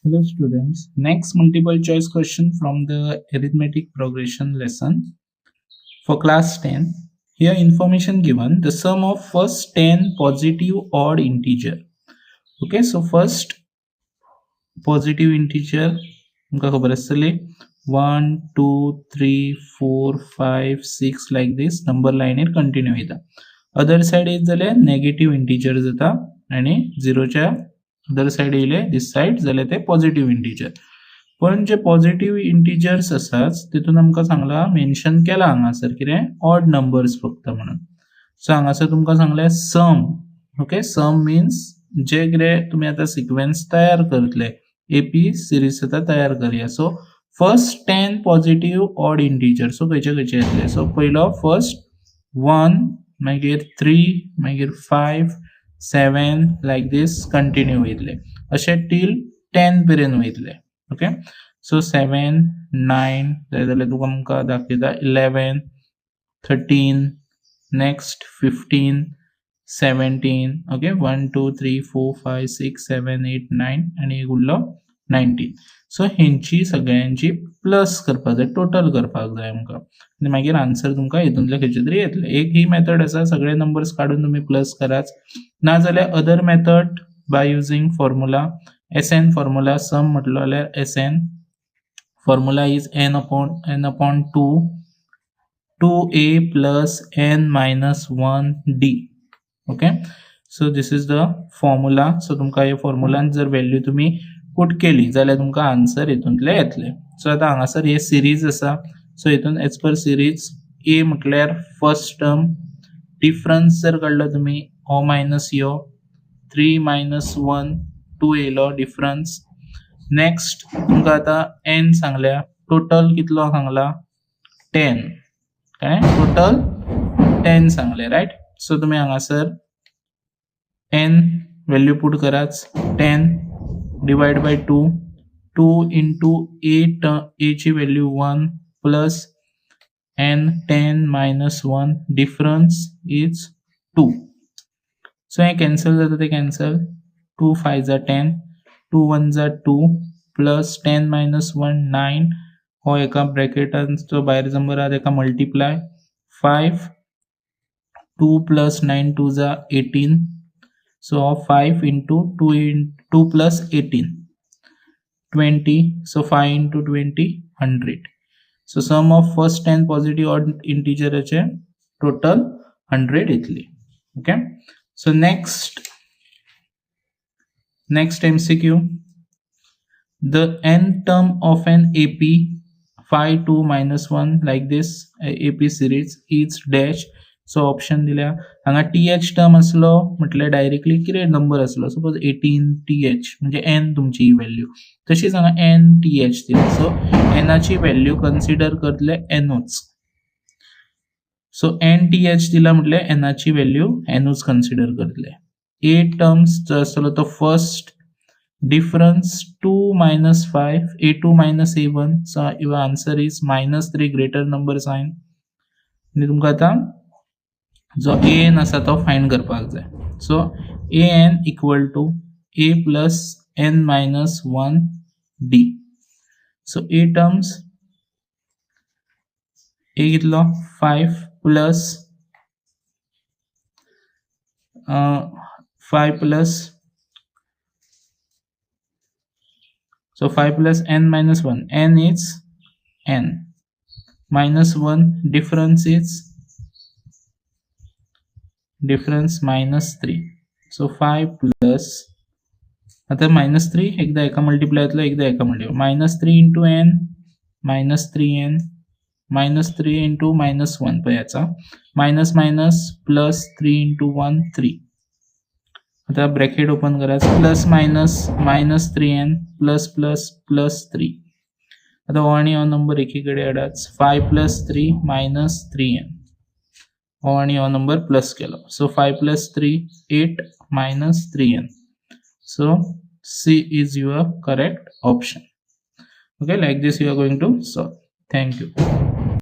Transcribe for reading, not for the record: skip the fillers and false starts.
Hello students, next multiple choice question from the arithmetic progression lesson for class 10. Here information given, the sum of first 10 positive odd integer. Okay, so first positive integer तुमकां खबर आसतली 1 2 3 4 5 6 like this number लायनीर continue वयता. Other side येत जाल्यार negative integer जाता आनी झिरोच्या other side येयले this side जाल्यार ते पॉझिटिव्ह इंटिजर. पण जे पॉझिटिव्ह इंटिजर्स आसात तितून आमकां सांगला, मेन्शन केला हांगासर कितें, ऑड नंबर्स फक्त म्हणून. सो हांगासर तुमकां सांगलें सम. ओके, सम मिन्स जे कितें तुमी आतां सिक्वेन्स तयार करतले, एपी सिरीज आतां तयार करया. So first 10 positive odd integer, so खंयचे खंयचे येतले? सो पयलो फर्स्ट वन, मागीर थ्री, मागीर फायव, सेवन, लायक दीस कंटिन्यू वयतले, अशे टील 10 मेरेन वयतले. ओके, सो सेवन, नायन जाय जाल्यार तुका आमकां दाखयता 11, 13, next 15, 17. Okay, 1 2 3 4 5 6 7 8 9 आनी एक उरलो 19. सो हेंची सगळ्यांची प्लस करपाक जाय, टोटल करपाक जाय आमकां आनी मागीर आन्सर तुमकां हितूंतले खंयचे तरी येतले. एक ही मेथड आसा, सगळे नंबर्स काडून तुमी प्लस करात. नाजाल्यार other method by using formula, S N formula. Sum म्हटलो जाल्यार S N formula is n upon two, two a plus n minus one d. Okay, so this is the formula. So तुमकां हे फॉर्मुलान जर value तुमी put केली जाल्यार तुमकां answer हितूंतले येतले. सो आतां हांगासर हे सिरीज आसा. सो हितून एज पर सिरीज ए म्हटल्यार फर्स्ट टर्म, डिफरन्स जर काडलो तुमी, हो मायनस यो, थ्री मायनस वन, टू येयलो डिफरन्स. नेक्स्ट तुमकां आतां एन सांगल्या, टोटल कितलो सांगला? 10. काय टोटल 10 सांगले, रायट? सो तुमी हांगासर एन व्हॅल्यू पुट करात. 10 divide by two, two into eight, Aichi value one, plus n 10 minus one, difference is two. So hey cancel जाता ते cancel. Two five za 10, two one za two, plus 10 minus one 9. हो एका ब्रॅकेटाचो भायर number आहा तेका multiply five, two plus nine two za 18. So five into two in two plus 18, 20. So five into 20, 100. So sum of first 10 positive odd इंटिजराचे total 100 येतली. Okay, so next MCQ. The nth term of an AP 5 2 minus 1 like this AP series is dash. So option दिल्या हांगा. T H term आसलो म्हटल्यार directly कितें number आसलो, suppose 18 T H म्हणजे N तुमची ही value. तशीच हांगा एन टी एच दिल्या. सो एनाची व्हॅल्यू कन्सिडर करतले एनूच. सो एन टी एच दिला म्हटल्यार एनाची व्हॅल्यू एनूच कन्सिडर करतले. ए टर्म्स जो आसतलो तो first difference 2 minus 5, a2 minus a1. So your answer is minus 3, greater number sign. आनी तुमकां आतां जो ए एन आसा तो फायंड करपाक जाय. So a n equal to a plus n minus one d. So a terms, a कितलो? Five plus five plus, so 5 plus n minus 1. N is n minus 1, difference is, difference minus 3. So 5 plus, आता minus three एकदा एका multiply येतलो, एकदा एका multiply, minus three into n, minus three n, minus three into minus one. पळय, minus minus plus, three into one three. आता bracket open करा, plus minus minus three n, plus plus plus three. आता हो आणि हो number एकीकडे हाडाच, five plus three minus three n. हो आणि हो नंबर प्लस केलो, so five plus three eight minus three n. So C is your correct option. Okay, like this you are going to solve. Thank you.